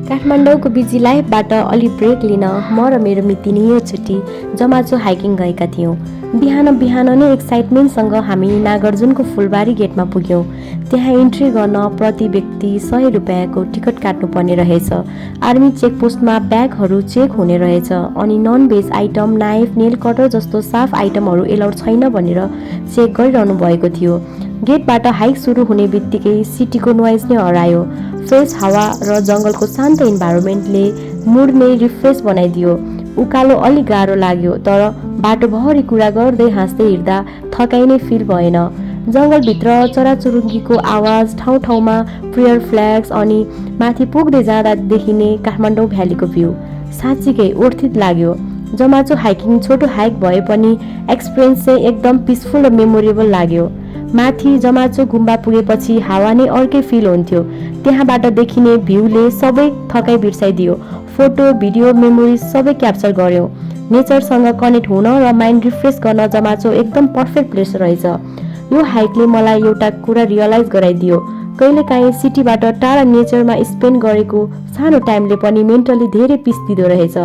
काठमाडौँको बिजी लाइफबाट अलि ब्रेक लिन म र मेरो मितिनी यो छुट्टी जमाचो हाइकिङ गएका थियौँ। बिहान बिहान नै एक्साइटमेन्टसँग हामी नागार्जुनको फुलबारी गेटमा पुग्यौँ। त्यहाँ इन्ट्री गर्न प्रति व्यक्ति 100 रुपियाँको टिकट काट्नुपर्ने रहेछ। आर्मी चेकपोस्टमा ब्यागहरू चेक हुने रहेछ अनि non veg item, knife, nail cutter जस्तो साफ आइटमहरू एलाउड छैन भनेर चेक गरिरहनु भएको थियो। गेटबाट हाइक सुरु हुने बित्तिकै सिटीको नोइज नै हरायो। फ्रेस हावा र जङ्गलको शान्त इन्भाइरोमेन्टले मुड नै रिफ्रेस बनाइदियो। उकालो अलि गाह्रो लाग्यो, तर बाटोभरि कुरा गर्दै हाँस्दै हिँड्दा थकाइ नै फिल भएन। जङ्गलभित्र चराचुरुङ्गीको आवाज, ठाउँ ठाउँमा प्रेयर फ्ल्याग्स अनि माथि पुग्दै जाँदा देखिने काठमाडौँ भ्यालीको भ्यू साँच्चीकै वर्थित लाग्यो। जमाचो हाइकिङ छोटो हाइक भए पनि एक्सपिरियन्स चाहिँ एकदम पिसफुल र मेमोरेबल लाग्यो। माथि जमाचो गुम्बा पुगेपछि हावा नै अर्कै फिल हुन्थ्यो। त्यहाँबाट देखिने भ्यूले सबै थकाइ बिर्साइदियो। फोटो, भिडियो, मेमोरिज सबै क्याप्चर गर्यौँ। नेचरसँग कनेक्ट हुन र माइन्ड रिफ्रेस गर्न जमाचो एकदम पर्फेक्ट प्लेस रहेछ। यो हाइकले मलाई एउटा कुरा रियलाइज गराइदियो, कहिलेकाहीँ सिटीबाट टाढा नेचरमा स्पेन्ड गरेको सानो टाइमले पनि मेन्टली धेरै पिस दिँदो रहेछ।